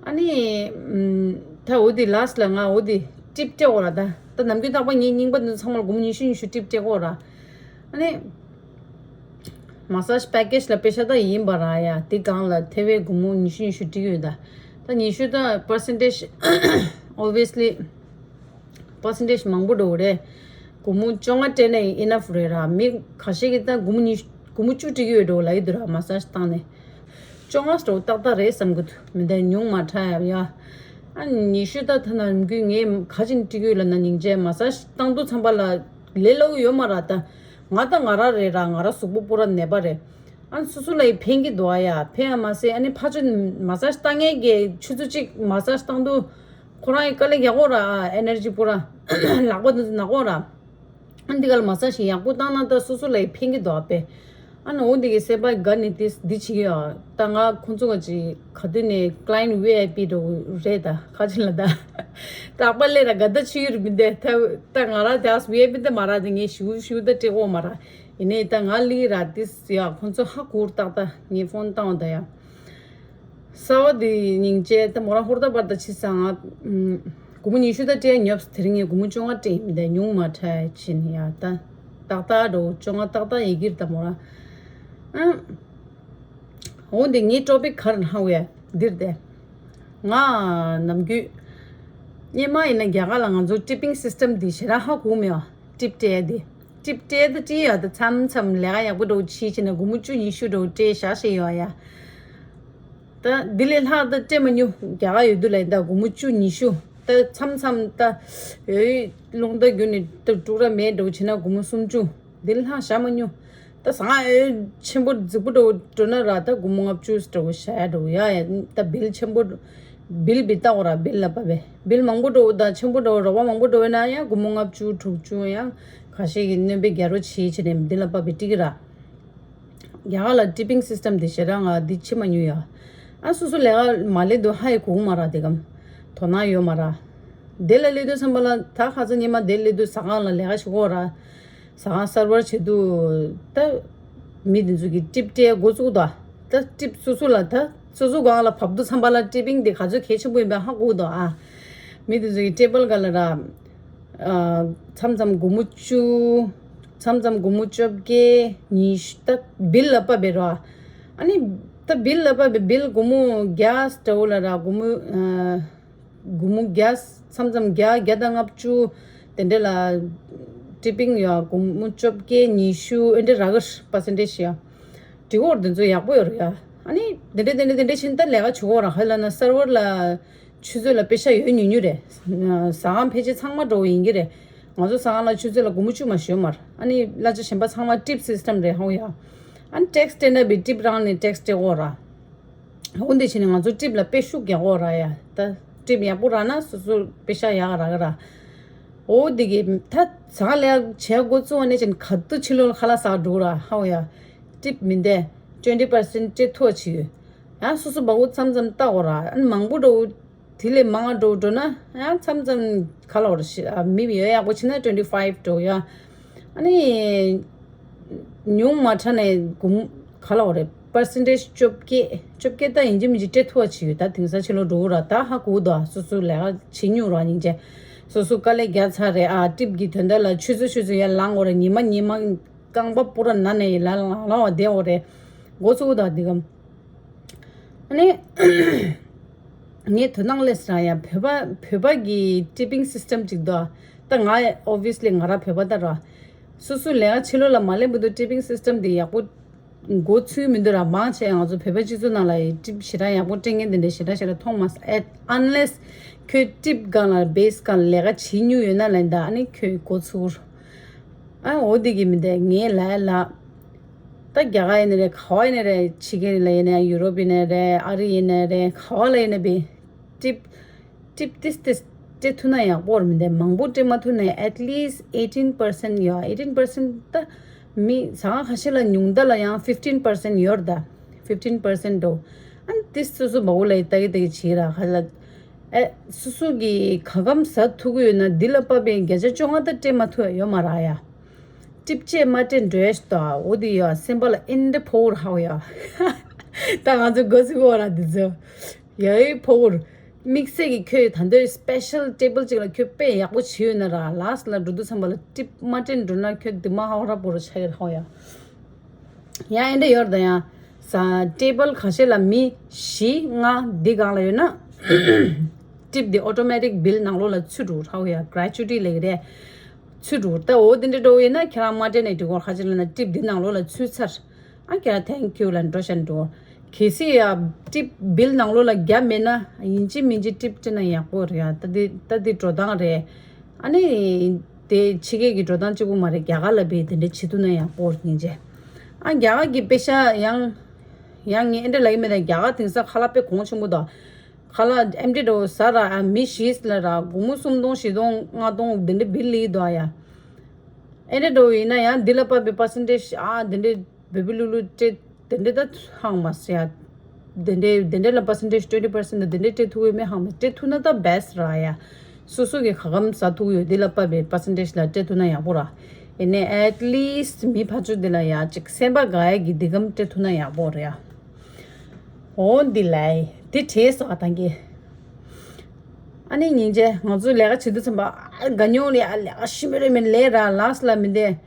ཨ་ནི། ཨམ། ད་འོ་དེ་last ལ་ང་འོ་དེ་tip སྤྲད་དགོས་ར། ད་ད་ནམ་རྒྱུན་རྟག་པར་ངའི་རྙིང་པ་འདི་ཚང་མར་སྒོར་མོ་ཉི་ཤུ་ཉི་ཤུ་tip སྤྲད་དགོས་ར། ཨ་ནི། massage package ལ་པེ་ཤ་ད་ཡིན་པ་ར་ཡ། དེ་སྒང་ལ་ཐེ་བའི་སྒོར་མོ་ཉི་ཤུ་ཉི་ཤུ་སྤྲད་ཡོད་ད། ད་ཉི་ཤུ་ད་percentage obviously percentage མང་པོ་འགྲོ་གི་རེད། སྒོར་མོ་བཅོ་ལྔ་སྤྲད་ནས་enough རེད་ར། མི་ཁ་ཤས་ཀྱིས་ད་སྒོར་མོ་ཉི་སྒོར་མོ་བཅུ་སྤྲད་ཀྱི་ཡོད་འགྲོ་ལབ་ཀྱི་འདུག་ར། massage བཏང་ནས། བཅོ་ལྔ་འགྲོ་ཏག་ཏག་རེད་བསམ་གྱི་འདུག་མི་འདའ་ཉུང་མ་དྲགས་ཡ། ཨ་ཉི་ཤུ་ད་ཐ་ན་རིམ་གྱིས་ངས་ག་ཅིན་སྤྲད་ཀྱི་ཡོད་ལབ་ན། སྙིང་རྗེ། massage བཏང་དུས་ཙམ་པ་ལ་ལས་སླ་པོ་ཡོད་མ་ར། ད་ང་ད་ང་རང་རེད་ར། ང་རང་གཟུགས་པོ་པུ་ར་ནད་པ་རེད། ཨ་སོ་སོ་ལ་ཡི་ཕན་གྱི་འདུག་ཨ་ཡ། ཕན་ཡ་མ་ཟད་ཨ་ནི་ཕར་ཕྱོགས་massage བཏང་མཁན་གྱིས་ཆུ་ཚོད་གཅིག་massage བཏང་དུས་ཁོ་རང་ཡི་དཀའ་ལས་རྒྱག་གོ་ར། ཨ་energy པུ་ར་ལག་པ་འདི་ཚོ་ན་གོ་ར། ཨ་འདི་ག་ལ་massage ཞིག་ཡག་པོ་བཏང་ན་ད་སོ་སོ་ལ་ཡི་ཕན་གྱི་འདུག་ཨ་པས། ཨ་ནི་འོ་འདི་གི་སེམས་པ་དགའ་ནི་དེ་འདི་བྱེད་ཀྱི་ཡོད། ད་ང་ཁོང་ཚོ་ག་ཅིག་ག་དུས་ནས་client VIP འགྲོ་རེད། ད་ཁ་ཅིག་ལ་ད་རྟག་པར་སླེབས་ར་དགའ་ད་ཆུ་ཡུར་མི་འདས་ད། ད་ང་ར་དེ་VIP འདི་མ་ར་དེ་ངས་ཞུ་ཞུ་ད་སྤྲད་གོ་མ་ར། ཡིན་ནའི་ད་ང་ལི་ར་དེ་ཡ་ཁོང་ཚོ་ཧ་གོ་ཏག་ཏག་ངས་ཕོན་བཏང་བ་ད་ཡ། གསར་པ་དེ་སྙིང་རྗེ། ད་མོ་རང་ཧུར་ཐག་པར་ད་ཕྱི་ས་ང་། ཨམ། སྒོར་མོ་ཉི་ཤུ་ད་སྤྲད་ཉོབ། དེ་རིང་ངས་སྒོར་མོ་བཅོ་ལྔ་སྤྲད་ཡིན། མི་འདའ་ཉུང་མ་དྲགས་ཕྱིན་ཡ། ད་ཏག་ཏག་འགྲོ་བཅོ་ལྔ་ཏག་ཏག་ཡི་གེར་ད་མོ་རང་། ཨ། འོ་འདི་ངའི་topic ག་རེ་ཧ་གོ་ཡ་འདིར་དེ། ང་ནམ་རྒྱུན་སྔོན་མ་ཡིན་ན་རྒྱ་གར་ལ་ང་ཚོ་tipping system དེ་ཞེ་དྲག་ཧ་གོ་མེད་པ། tip སྤྲད་དེ། tip སྤྲད་དེ་སྤྲད་ཡ་ད་མཚམས་མཚམས་ལས་ཀ་ཡག་པོ་འགྲོ་བྱེད་བྱེད་ན་སྒོར་མོ་བཅུ་ཉི་ཤུ་འགྲོ་སྤྲད་བཞག་བཞག་ཡོད་ཡ། ད་འདི་ལས་ལྷག་ད་སྤྲད་མ་མྱོང་། རྒྱ་གར་ཡོད་དུས་ལ་ཡིན་ད་སྒོར་མོ་བཅུ་ཉི་ཤུ། ད་མཚམས་མཚམས་ད་འོའི་རླུང་རྟ་བརྒྱུད་ནས་ད་དཀྲུག་ར་མེད་འགྲོ་བྱེད་ན་སྒོར་མོ་སུམ་ཅུ། འདི་ལས་ལྷག་བཞག་མ་མྱོང་། ད་ཟ་ཁང་ཨེ་ཆེན་པོ་རྫིག་པོ་འགྲོ་འགྲོ་ན་ར་ད་སྒོར་མོ་ལྔ་བཅུ་འགྲོ་བཞག་ཡ་འགྲོ་ཡ་ཡ། ད་བིལ་ཆེན་པོ་བིལ་བི་ལྟ་འོ་ར། བིལ་ལ་བབས་པས་བིལ་མང་པོ་འགྲོ་ད་ཆེན་པོ་འགྲོ་རོགས་པ་མང་པོ་འགྲོ་ཡོད་ན་ཡང་སྒོར་མོ་ལྔ་བཅུ་དྲུག་ཅུ་ཡང་ཁ་ཤས་ཀྱིས་སྣོན་པ་རྒྱག་རོགས་བྱེད་བྱེད་ནས་འདི་ལ་བབས་པས་སྤྲད་ཀྱི་ར། རྒྱ་གར་ལ་tipping system དེ་ཞེ་དྲག་ང་འདི་བྱེད་མ་མྱོང་ཡ། ཨ་སོ་སོ་ལས་ཀ་མ་ལས་དུས་ཧ་ཡི་གོ་གི་མ་ར། དེ་གམ་དོ་སྣང་ཡོད་མ་ར། དེ་ལ་སླེབས་དུས་ཙམ་པ་ལ་ད་ཁ་ཚ་ཉི་མ་དེ་སླེབས་དུས་ཟ་ཁང་ལ་ལས་ཀ་བྱེད་གོ་ར། ཟ་ཁང་server བྱེད་དུས་ད་མི་དེ་ཚོ་གིས་tip སྤྲད་འགོ་བཙུགས་ད། ད་tip སོ་སོ་ལ་ད་སོ་སོ་སྒང་ལ་བབས་དུས་ཙམ་པ་ལ་tipping དེ་ག་ཚོད་གལ་ཆེན་པོ་ཡིན་པ་ཧ་གོ་འདུག་ཨ། མི་དེ་ཚོ་གི་table སྒང་ལ་ར། ཨ། མཚམས་མཚམས་སྒོར་མོ་བཅུ། མཚམས་མཚམས་སྒོར་མོ་བཅོ་བརྒྱད། ཉི་ཤུ། ད་བིལ་ལ་བབས་པས་ར། ཨ་ནི་ད་བིལ་ལ་བབས་པས་བིལ་སྒོར་མོ་བརྒྱ་འདྲ་བོ་ལ་ར། སྒོར་མོ་ཨ། སྒོར་མོ་བརྒྱ། མཚམས་མཚམས་བརྒྱ། བརྒྱ་དང་ལྔ་བཅུ། དེ་འདྲ་ལ་tipping ཡ་སྒོར་མོ་བཅོ་བརྒྱད། ཉི་ཤུ། ཨེ་འདྲ་རག་གི་percentage ཡ། འགྲིག་གོ་ར། དེ་ཚོ་ཡག་པོ་ཡོད་རེད་ཡ། ཨ་ནི་དེ་འདྲ་དེ་འདྲ་དེ་འདྲ་ཕྱིན་ད་ལས་ཀ་བྱེད་གོ་ར། ཧ་ལ་ན་server ལ་ཆུ་ཚོད་ལ་པེ་ཤ་ཡོད་ཉུང་ཉུང་རེད། ཟ་ཁང་ཕལ་ཆེར་ཚང་མ་འགྲོ་བ་ཡིན་གྱི་རེད། ང་ཚོ་ཟ་ཁང་ལ་ཆུ་ཚོད་ལ་སྒོར་མོ་བཅུ་མ་ཞོན་མར། ཨ་ནི་གླ་ཆ་གཞན་པ་ཚང་མ་tip system རེད་ཧ་གོ་ཡ། ཨ་ནི་tax སྤྲད་ན་བི་tip རང་ནས་tax སྤྲད་གོ་ར། འོ་འདི་བྱས་ནས་ང་ཚོ་tip ལ་དཔེ་ཤུགས་རྒྱག་གོ་ར་ཡ། ད་tip ཡག་པོ་རག་ན་སོ་སོ་པེ་ཤ་ཡག་རག་གི་ར། འོ་འདི་གི་ད་ཟ་ཁང་ལས་བྱེད་འགོ་བཙུགས་པ་ནས་ཅན་ག་དུས་ཕྱི་ལོགས་ཁ་ལག་ཟ་འགྲོ་ར་ཧ་གོ་ཡ། tip མི་འདས་twenty percent སྤྲད་ཐུབ་པ་བྱེད་ཡོད། ཡང་སོ་སོ་སྦ་བོ་མཚམས་མཚམས་ལྟ་འོ་ར། ཨ་ནི་མང་པོ་འགྲོ། དེ་ལས་མང་བ་འགྲོ་འགྲོ་ན་ཡང་མཚམས་མཚམས་ག་ལ་འོ་ར་ཤི། ཨ་མི་ཡོད་ཡག་པོ་བྱེད་ན་twenty five འགྲོ་ཡ། ཨ་ནི་ཉུང་མ་དྲགས་ནས་སྒོར་མོ་ག་ལ་འོ་རེད། percentage བཅོ་བརྒྱད། བཅོ་བརྒྱད་ད་ཡིན་གཅིག་མིན་གཅིག་སྤྲད་ཐུབ་པ་བྱེད་ཡོད། ད་དེང་སང་ཕྱི་ལོགས་འགྲོ་གི་ར། ད་ཧ་གོ་འདུག་ཨ། སོ་སོ་ལས་ཀ་བྱེད་མྱོང་ར་སྙིང་རྗེ། སོ་སོ་དཀའ་ལས་རྒྱག་ཚར་རེད། ཨ་ཊིབ་ཀྱི་དོན་དག་ལ་ཆུ་ཚོད་ཆུ་ཚོད་ཡར་ལངས་དགོས་རེད། ཉི་མ་ཉི་མ་རྐང་པ་པུ་ར་ན་ནས་ཡར་ལངས་ལངས་བ་བསྡད་དགོས་རེད། འགོ་ཚུགས་དང་འདི་གམ། ཨ་ནི། ངས་དོ་སྣང་སླེབས་ར་ཡ། བོད་པ་བོད་པ་གི་ཊིབ་པིང་སིས་ཊམ་ཅིག་འདུག་ད་ང་ཨོབ་བི་ཡ་སི་ལི་ང་རང་བོད་པ་ད་ར། སོ་སོ་ལས་ཀ་ཕྱི་ལོགས་ལ་མ་སླེབས་བར་དུ་ཊིབ་པིང་སིས་ཊམ་འདི་ཡག་པོ་འགོ་ཚུགས་མི་འདུག་ར། མང་ཆེ་ང་ཚོ་བོད་པ་སྤྱི་ཚོགས་ནང་ལ་ཡི་ཊིབ་ཞེ་དྲག་ཡག་པོ་སྤྲད་མཁན་དེ་འདྲ་ཞེ་དྲག་ཞེ་དྲག་མཐོང་མ་སོང་། ཨེ་ཨན་ལེས་ཁྱོད་ཊིབ་སྒང་ལ་བེ་སི་སྒང་ལ་ལས་ཀ་བྱེད་མྱོང་ཡོད་ན་ལན་ད་ཨ་ནི་ཁྱོད་འགོ་ཚུགས། ཨ་འོ་འདི་གི་མི་འདུག་ངས་ལ་ལ། ད་རྒྱ་གར་ཡིན་ན་རེད། ག་བ་ཡིན་ན་རེད། ཕྱི་རྒྱལ་ལ་ཡིན་ན་ཡང་། ཡུ་རོབ་ཡིན་ན་རེད། ཨ་རི་ཡིན་ན་རེད། ག་བ་ལ་ཡིན་ན་བི། ཊིབ་ཊིབ་ཏིས་ཏིས་སྤྲད་ཐུབ་ན་ཡག་པོ་རེད་མི་འདུག་མང་པོ་སྤྲད་མ་ཐུབ་ན་at least eighteen percent ཡོད། eighteen percent ད་མི་ཟ་ཁང་ཁ་ཤས་ལ་ཉུང་མཐའ་ལ་ཡང་fifteen percent ཡོད་རེད་ད། fifteen percent འགྲོ། ཨ་ནི་ཏིས་སོ་སོ་བ་འོ་ལ་ཡི་ལྟ་གི་ལྟ་གི་བྱེད་ར། ཁ་ལ་ཨེ་སོ་སོ་གི་ག་གམ་ཟ་ཐུབ་ཀྱི་ཡོད་ན་འདི་ལ་དཔག་པའི་བརྒྱ་ཆ་བཅོ་ལྔ་ད་སྤྲད་མ་ཐུབ་ཡ་ཡོད་མ་རེད་ཡ། ཊིབ་ཅེས་མ་སྤྲད་འགྲོ་ཡ་ཞིག་ད་འོ་དེ་ཡ་སེམས་པ་ལ་ཨེ་འདྲ་ཕོག་ར་ཧའོ་ཡ། ད་ང་ཚོ་གོ་ཚུགས་གོ་ར་འདི་ཚོ་ཡ་ཡི་ཕོག་ར། དམིགས་བསལ་གྱི་ཁྱོད་ད་འདོད་སི་པེ་ཤལ་ཊེ་བལ་ཅིག་ལ་ཁྱོད་དཔེ་ཡག་པོ་བྱས་ཡོད་ན་ར། ལཱསི་ལ་འགྲོ་དུས་ཙམ་པ་ལ་ཊིབ་མ་སྤྲད་འགྲོ་ན་ཁྱོད་དེ་མ་ཧའོ་ར་པོ་ར་ཆགས་ཡོད་ཧའོ་ཡ། ཡང་ཨེ་འདྲ་ཡོད་རེད་ད་ཡང་། ས་ཊེ་བལ་ཁ་ཤས་ལ་མི་བཞི་ལྔ་འདི་སྒང་ལ་ཡོད་ན། ཊིབ་འདི་ཨོ་ཊོ་མེ་ཊིག་བིལ་ནང་ལོགས་ལ་ཚུད་འགྲོ་ར་ཧའོ་ཡ། གྷ་རེ་ཅུ་ཊི་ལབ་ཀྱི་རེད། ཚུད་འགྲོ། ད་འོ་དེ་འདྲ་འགྲོ་ཡིན་ན་ཁྱེད་རང་མ་སྤྲད་ནས་འགྲིག་གོ། ཁ་ཅིག་ལ་ན་ཊིབ་འདི་ནང་ལོགས་ལ་ཚུད་ཚར། ཨ་ཁྱེད་རང་ཐེང་ཀིའུ་ལ་འགྲོ་ཤ་འགྲོ། གལ་སྲིད་ཡ་ཊིབ་བིལ་ནང་ལོགས་ལ་བརྒྱབ་མེད་ན་ཡིན་གཅིག་མིན་གཅིག་ཊིབ་སྤྲད་ན་ཡག་པོ་རེད་ཡ། ད་འདི་ད་འདི་འགྲོ་སྟངས་རེད། ཨ་ནི། དེ་ཕྱི་རྒྱལ་གྱི་འགྲོ་སྟངས་གཅིག་པུ་མ་རེད། རྒྱ་གར་ལ་བས་དེ་འདྲ་བྱེད་ཐུབ་ན་ཡག་པོ་རེད་སྙིང་རྗེ། ཨ་རྒྱ་གར་གྱི་པེ་ཤ་ཡང་། ཡང་ངས་ཨེ་འདྲ་ལབ་ཀྱི་མེད་ད། རྒྱ་གར་དེང་སང་ཁ་ལག་དཔེ་གོང་ཆེན་པོ་དང་། ཁ་ལག་ཨེམ་ཊི་འདྲ་བོ་ཟ་ར། ཨ་མི་བཞི་ལ་ར་སྒོར་མོ་སུམ་སྟོང་བཞི་སྟོང་ལྔ་སྟོང་དེ་འདྲ་བིལ་ལི་འདུག་ཨ་ཡ། ཨེ་འདྲ་འདྲ་བོ་ཡིན་ན་ཡང་འདི་ལ་དཔག་པའི་པར་སེན་ཊེ་ཇི་ཨ་དེ་འདྲ་བོད་པའི་ལུག་ལུག་སྤྲད་དེ་འདྲ་ད་ཧང་མ་སེ་ཡ། དེ་འདྲའི་དེ་འདྲའི་ལ་པར་སེན་ཊེ་ཇི་ཊུ་ཝེན་ཊི་པར་སེན་ཊི་དེ་འདྲའི་སྤྲད་ཐུབ་ཡོད་མེད་ཧང་མ། སྤྲད་ཐུབ་ན་ད་བེ་སི་ཊི་ར་ཡ། སོ་སོ་གི་ག་གམ་ཟ་ཐུབ་ཡོད་དེ་ལ་དཔག་པའི་པར་སེན་ཊེ་ཇི་ལ་སྤྲད་ཐུབ་ན་ཡག་པོ་ར། ཡིན་ནའི་ཨེཊ་ལིསི་ཊི་མི་ཕར་ཕྱོགས་དེ་ལ་ཡ་ཅིག་སེམས་པ་དགའ་ཡ་གི་འདི་གམ་སྤྲད་ཐུབ་ན་ཡག་པོ་རེད་ཡ། འོ་འདི་ལ་དེ་བྲེས་སོ་ཨ་ཐང་གི། ཨ་ནི་སྙིང་རྗེ། ང་ཚོ་ལས་ཀ་བྱེད་དུས་ཙམ་པ་ཨ་དགའ་ཉོ་ལས་ཨ་ལས་ཀ་ཤི་མི་རེད་མི་ལས་ར་ལགས་ལ་མི་འདས།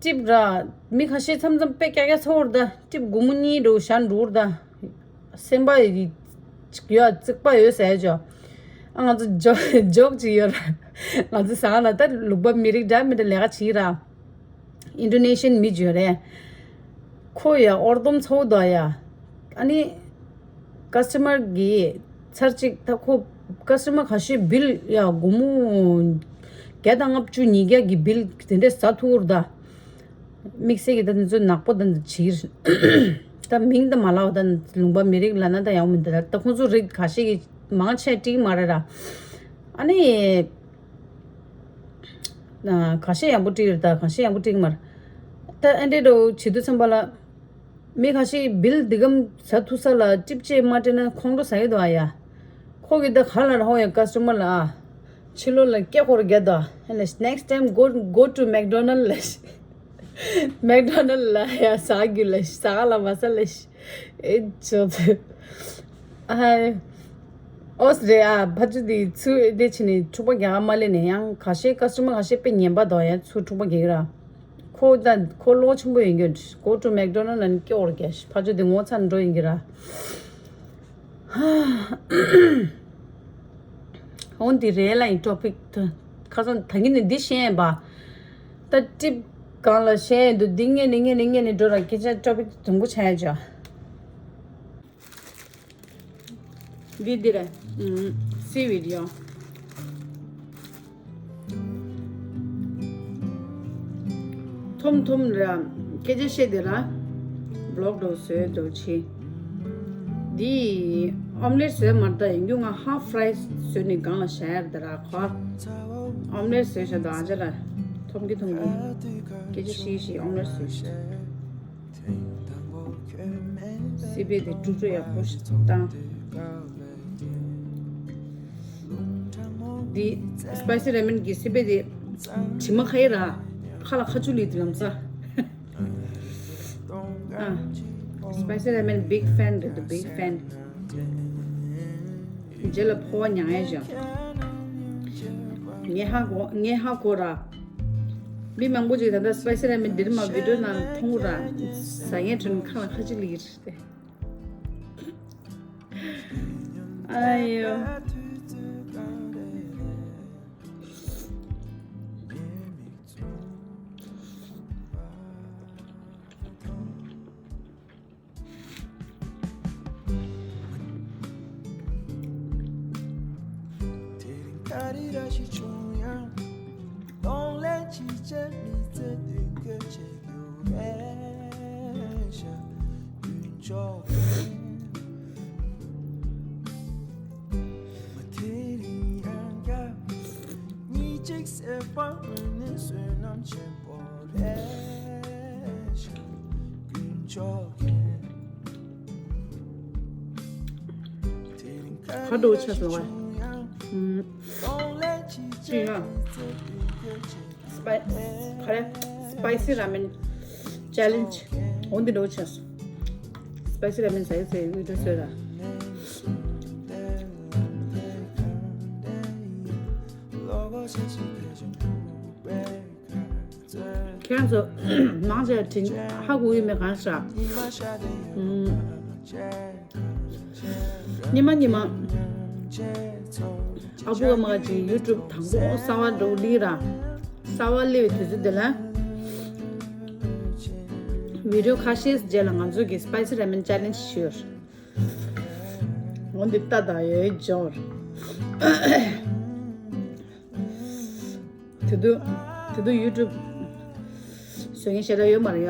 ཊིབ་ར། མི་ཁ་ཤས་མཚམས་མཚམས་དཔེ་ཀྱག་ཀྱག་ཚོར་ད། ཊིབ་སྒོར་མོ་གཉིས་འགྲོ་བཞག་འགྲོ་ད། སེམས་པ་ཡི་ཡོད་རྩིག་པ་ཡོད་ཟེར་ཅོ། ཨ་ང་ཚོ་ཇོ་ཇོག་ཅིག་ཡོད་ར། ང་ཚོ་ཟ་ཁང་ལ་ད་ལུང་པ་མི་རིགས་འདྲ་མི་འདྲ་ལས་ཀ་བྱེད་ར། ཨིན་ཌོ་ནེ་ཤི་ཡན་མི་ཅིག་ཡོད་རེད། ཁོ་ཡ་ཨོར་དོམ་ཚོ་དོ་ཡ། ཨ་ནི། ཀ་སི་ཊ་མར་གི་ཚར་གཅིག་ད་ཁོ་ཀ་སི་ཊ་མར་ཁ་ཤས་བིལ་ཡ་སྒོར་མོ་བརྒྱ་དང་ལྔ་བཅུ་ཉིས་བརྒྱ་གི་བིལ་དེ་འདྲས་ཟ་ཐུབ་ར་ད། དམིགས་བསལ་གྱི་ད་དེ་ཚོ་ནག་པོ་ད་འདི་བྱིར། ད་མིང་ད་མ་ལབ་ད། ལུང་པ་མི་རིགས་ལབ་ན་ད་ཡག་མི་འདུག་ད་ཁོང་ཚོ་རིགས་ཁ་ཤས་ཀྱི་མང་ཆེ་བྲིས་མ་རེད་ར། ཨ་ནི། ཁ་ཤས་ཡག་པོ་བྲིས་རེད་ད། ཁ་ཤས་ཡག་པོ་བྲིས་མ་རེད། ད་ཨ་འདྲས་འགྲོ་བྱེད་དུས་ཙམ་པ་ལ། མི་ཁ་ཤས་བིལ་འདི་གམ་ཟ་ཐུབ་ས་ལ་ཊིབ་ཅེས་མ་སྤྲད་ན་ཁོང་ཁྲོ་ཟ་གི་འདུག་ཨ་ཡ། ཁོ་གི་ད་ག་ལ་ར་ཧོ་ཡ་ཀ་སི་ཊ་མར་ལ་ཨ། ཕྱི་ལོགས་ལ་སྐད་ཁོར་རྒྱ་དོ། ཧེ་ལེ་next time go go to McDonald ལེ། མེག་ཌོ་ནལ་ལ་ཡ་ཟ་རྒྱུ་ལེ། ཟ་ག་ལ་མ་ཟ་ལེ། ཨེ་ཅོ་ཨ་ཨོས་རེད་ཨ། ཕ་ཆུ་དེ་ཚུར་དེ་ཕྱིན་ནས་འཁྲུག་པ་རྒྱག་ག་མ་སླེབས་ནས་ཡང་ཁ་ཤས་ཀ་སི་ཊ་མར་ཁ་ཤས་དཔེ་ངན་པ་དོ་ཡ་ཚུར་འཁྲུག་པ་རྒྱག་གི་ར། ཁོ་ད་ཁོ་བློ་ཆེན་པོ་ཡིན་རྒྱུ། go to McDonald ལ་ནི་སྐྱོར་རྒྱ་ཕ་ཆུ་དེ་ངོ་ཚ་འགྲོ་ཡིན་གྱི་ར། འོན་ཏེ་རེད་ལ་ཡིན་ཊོ་པིག་ཏུ། ཁ་སང་ད་གིན་ནི་འདི་བཤད་ཡིན་པ། ད་ཊིབ་གང་ལ་བཤད་ཡིན་འདུག་འདི་ངས་ནི་ངས་ནི་ངས་ནི་འགྲོ་ར་སྐད་ཆ་ཊོ་པིག་དུམ་བུ་ཆ་ཡ་ཅོ། འདི་འདི་རེད། ཨུམ། སི་ཝིཌ་ཡོ། ཐོམ་ཐོམ་ར། སྐད་ཆ་བཤད་དེ་ར། བི་ལོག་འགྲོ་བཟོས་འགྲོ་ཆེ། འདི་ཨོམ་ལེཊ་བཟོས་མ་རེད་ད། ཡིན་རྒྱུ་ང་ཧཱཕ་ཕ་རའི་བཟོས་ནས་སྒང་ལ་བཞག་ཡ་རེད་ད་ར་ཁོ། ཨོམ་ལེཊ་བཟོས་བཞག་ད་ཨ་ཅག་ར། ཐོམ་གི་ཐོམ་གི། སྐད་ཆ་བཤད་བཤད་ཨོམ་ལེཊ་བཟོས་བཞག་སི་པན་དེ་དཀྲུག་དཀྲུག་ཡག་པོ་ཞིག་བཏང་། འདི་སི་པའི་སི་ར་མེན་གྱི་སི་པན་དེ་དྲི་མ་ཁ་ཡི་ར། ཁ་ལ་ཁ་ཆུ་ལི་དེ་ལམ་ས། ཨ། སི་པའི་སི་ར་མེན་བིག་ཕེན་རེད་འདུག་བིག་ཕེན། རྗེས་ལ་ཕོ་བ་མྱང་ཡས་བཞག་ངས་ཧ་གོ་ངས་ཧ་གོ་ར། མི་མང་པོ་ཅིག་ད་ལྟ་སི་པའི་སི་ར་མེན་འདིར་མ་བི་ཌིའོ་ནང་མཐོང་ར། ཟ་ངས་དྲན་ཁ་ལ་ཁ་ཅིག་ལི་ཡིར་ཏེ། ཨ་ཡོ། དེ་རིང་ག་རེ་ར་ཞིག་བྱུང་ཡང་། གདོང་ལེན་ཅི་བྱེད་མི་ཚེ་མདུན་སྐྱོད་བྱེད་རྒྱུ་རེད་ཤག་རྒྱུན་འཇོག་གིན། མ་དེ་རིང་ཡང་བསྐྱར་གཉིས་གཅིག་སེ་བ་མི་ནི་བསོད་ནམས་ཆེན་པོ་རེད་ཤག་རྒྱུན་འཇོག་གིན། ཁ་འགྲོ་ཆ་སོང་བ། ཨུམ། ཅི་ཡ། སི་པའི། ག་རེ། སི་པའི་སི་ར་མེན་ཅེ་ལེན་ཇི། འོ་འདི་འགྲོ་ཆ་སོང་། སི་པའི་སི་ར་མེན་ཟ་ཡི་ཟེར་བི་ཌིའོ་བཟོས་ར། ཁྱེད་རང་ཚོ་མང་ཆེ་དྲིན་ཧ་གོ་ཡི་མེད་གང་ཤ། ཉི་མ་ཉི་མ་ཨ་བུ་ཨ་མ་གཅིག་ཡུ་ཊུབ་དང་པོ་གསར་བ་འགྲོ་ལི་ར། གསར་བ་སླེབས་པའི་དུས་ཚོད་དེ་ལ་བི་ཌིའོ་ཁ་ཤས་རྗེས་ལ་ང་ཚོ་གི་སི་པའི་སི་ར་མེན་ཅེ་ལེན་ཇི་ཞུས། འོ་འདི་ལྟ་དང་ཡོད་འབྱོར། དེ་དུས་དེ་དུས་ཡུ་ཊུབ་བཟོ་མཁན་ཞེ་དྲག་ཡོད་མ་རེད་ཡ།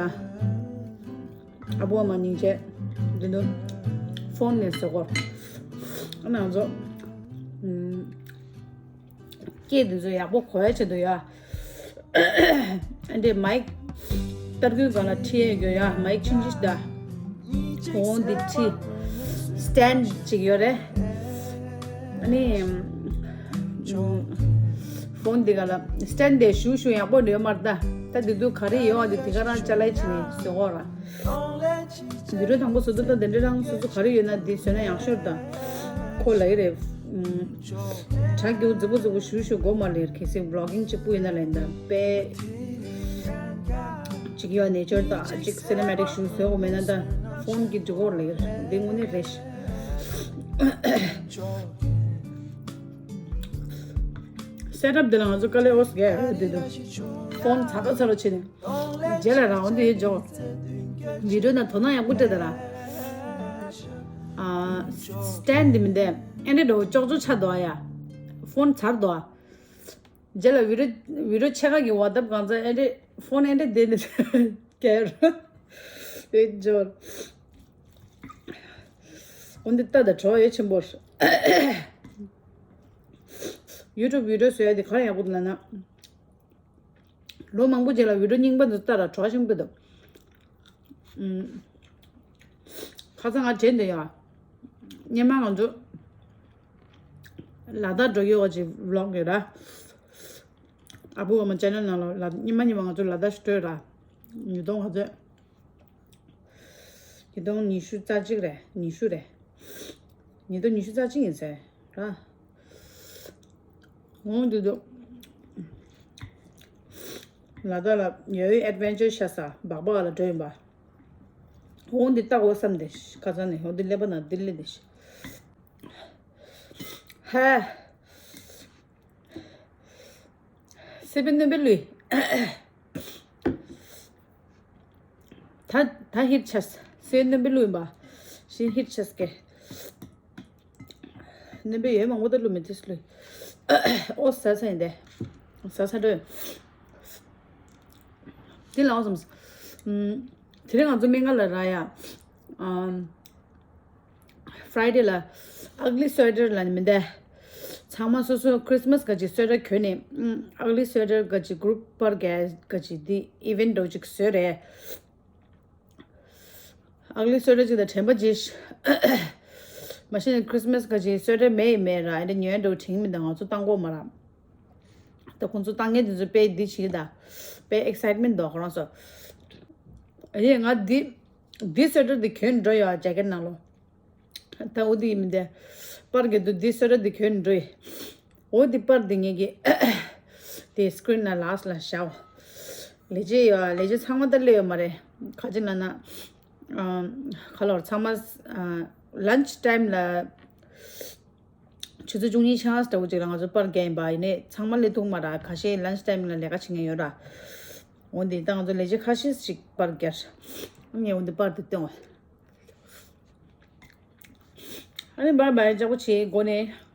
ཨ་བུ་ཨ་མ་སྙིང་རྗེ། དེ་དུས་ཕོན་ནས་བཟོ་གོ། ཨ་ང་ཚོ་ཨུམ། སྐད་དེ་ཚོ་ཡག་པོ་གོ་ཡ་ཆེད་དུ་ཡ། ཨ་འདྲས་མའིག་སྟར་གུའི་སྒང་ལ་ཁྲིད་ཡས་ཡོད་ཡ། མའིག་ཆུང་ཆུང་ཞིག་ད། འོ་འདི་ཁྲིད། སི་ཊེན་ཌི་ཅིག་ཡོད་རེད། ཨ་ནི་ཕོན་འདི་ག་ལ་སི་ཊེན་ཌི་དེ་ཞུ་ཞུ་ཡག་པོ་འདྲ་ཡོད་མ་རེད་ད། ད་འདི་དུས་ག་རེ་ཡོད་ཨ། འདི་དེ་ག་རང་ཅ་ལག་ཅིག་ནས་བཟོ་གོ་ར། བི་ཌིའོ་དང་པོ་བཟོ་དུས་ད་དེ་འདྲ་རང་སོ་སོ་ག་རེ་ཡོད་ན་དེ་བཟོས་ན་ཡག་ཤོས་དང་། ཁོ་ལ་ཡི་རེད། ཨུམ། དྲ་རྒྱུག་རྫིག་པོ་རྫིག་པོ་ཞུ་ཞུ་དགོས་མ་ལེར། གལ་སྲིད་བི་ལོག་གིང་གཅིག་པུ་ཡིན་ན་ལེན་ད་པས། གཅིག་ཡོད་ནེ་ཅར་དང་གཅིག་སི་ནེ་མ་ཊིག་ཞུ་བཟོས་དགོས་མེད་ན་ད་ཕོན་གྱི་འགྲིག་གོ་ལེར་དེ་དངོས་གནས་རེད་ཤག་སེ་ཊབ་འདི་ལ་ང་ཚོ་དཀའ་ལས་ཨོ་སི་གས་འདི་དུ་ཕོན་ཚ་ཁ་ཚ་རུ་ཕྱིན་ནས། རྗེས་ལ་རང་འོ་འདི་ཡོད་འཇོག་བི་ཌིའོ་ནང་དོ་སྣང་ཡག་པོ་སྤྲད་ད་ར། ཨ། སི་ཊེན་ཌི་འདི་མི་འདེ་ཨེ་འདྲེ་འགྲོ་ཅོག་ཅོག་ཆ་འདུག་ཨ་ཡ། ཕོན་ཚར་འདུག་ཨ། རྗེས་ལ་བི་ཌིའོ་བི་ཌིའོ་ཆེ་ཁ་གི་བ་དབ་གང་ཚ་ཨེ་འདྲེ་ཕོན་ཨེ་འདྲེ་བསྡད་ནས་ཀེར་ཡོད་འཇོག་འོ་འདི་ལྟ་ད་བྲོ་ཡོད་ཆེན་པོ། ཡུ་ཊུབ་བི་ཌིའོ་བཟོ་ཡ་འདི་ག་རེ་ཡག་པོ་འདུག་ལབ་ན། ལོ་མང་པོ་རྗེས་ལ་བི་ཌིའོ་རྙིང་པ་འདི་ལྟ་ར་གྲོགས་ཤིང་པོ་འདུག་ཨུམ། ཁ་སང་ང་དྲན་འདི་ཡ། སྔོན་མ་ང་ཚོ་ལ་དྭགས་འགྲོ་ཡོད་པ་ཅིག་བི་ལོག་ཡོད་ར། ཨ་བུ་ཨ་མ་ཅེ་ནལ་ནང་ལ་ལ་སྔོན་མ་སྔོན་མ་ང་ཚོ་ལ་དྭགས་ཤིག་སྤྲོད་ར། ཉིས་སྟོང་ག་ཚོད། ཉིས་སྟོང་ཉི་ཤུ་རྩ་གཅིག་རེད། ཉི་ཤུ་རེད། ཉིས་སྟོང་ཉི་ཤུ་རྩ་གཅིག་ཡིན་ཟེར་ར། འོང་དུས་དུ། ལ་དྭགས་ལ་ཡོད་ཡོད་ཨེ་ཌི་ཝེན་ཅར་ཤ་ས་སྦག་སྦག་ལ་འགྲོ་ཡིན་པ། འོང་འདི་ལྟ་དགོས་བསམ་སྟེ་ཁ་སང་ནས་འོང་འདི་ཀླད་པ་ནང་འདི་སླེབས་ཏེ། ཧ། སེ་པན་སྣོན་པའི་ལུས། ད་ད་ཧིཊ་ཆས། སེ་པན་སྣོན་པའི་ལུས་ཡིན་པ། ཤིན་ཧིཊ་ཆས་ཀེ། སྣོན་པའི་ཡོད་མང་པོ་ད་ལུས་མི་ཐེས་ལུས། ཨོ་ཟ་ས་ཡིན་ཏེ། ཟ་ས་འགྲོ་ཡོད། དེ་ལ་འོ་བསམ། དེ་རིང་ང་ཚོ་སྨན་ཁང་ལ་རག་ཡ། ཨམ། Friday ལ་ugly sweater ལ་ནི་མི་འདའ། ཚང་མ་སོ་སོ་Christmas ག་ཅིག་སུ་ཝེ་ཊར་གྱོན་ནས། ཨུམ། ugly sweater ག་ཅིག་group པར་ག་ག་ཅིག་འདི་event འདྲ་ཅིག་བཟོས་རེད། ugly sweater ཅིག་དང་དྲན་པ་ཅིག་མ་གཞི་ནས་Christmas ག་ཅིག་སུ་ཝེ་ཊར་མེད་ཡིན་མེད་ར། ཨེ་འདྲ་ཉོས་འགྲོ་དྲིན་མི་འདའ། ང་ཚོ་བཏང་གོ་མ་ར། ད་ཁོང་ཚོ་བཏང་མཁན་དེ་ཚོ་དཔེ་འདི་བྱེད་ད། དཔེ་excitement འདུག་ཁོ་རང་ཚོ། ཨ་ཡེ་ང་འདི། འདི་སུ་ཝེ་ཊར་འདི་གྱོན་འགྲོ་ཡོད་ཨ་ཇེ་ཀེཊ་ནང་ལོ། ད་འོ་འདི་ཡིན་མི་འདའ། པར་གྱི་འདུག་འདི་སུ་ཝེ་ཊར་འདི་གྱོན་འགྲོ་ཡི། འོ་འདི་པར་འདི་ངེད་ཀྱི། དེ་སི་ཀི་རིན་ལ་ལཱསི་ལ་བཞག་ལས་བྱེད་ཡོད། ལས་བྱེད་ཚང་མ་ད་སླེབས་ཡོད་མ་རེད། ག་ཅི་ལབ་ན། ཨམ། ཁ་ལོར་ཚང་མ། ཨ། ལན་ཆི་ཊའིམ་ལ། ཆུ་ཚོད་བཅུ་གཉིས་ཆགས་འདྲ་བོ་ཅིག་ལ་ང་ཚོ་པར་རྒྱག་ཡིན་པ་ཡིན་ནའི་ཚང་མ་སླེབས་ཐུབ་མ་རེད། ཁ་ཤས་ལན་ཆི་ཊའིམ་ལ་ལས་ཀ་བྱེད་མཁན་ཡོད་ར། འོན་ཏེ་ད་ང་ཚོ་ལས་བྱེད་ཁ་ཤས་ཤིག་པར་རྒྱག་ངས་འོན་ཏེ་པར་དེ་སྟོན། ཨ་ནི་བཱའི་བཱའི་ལྕགས་པོ་ཆེའི་སྒོ་ནས།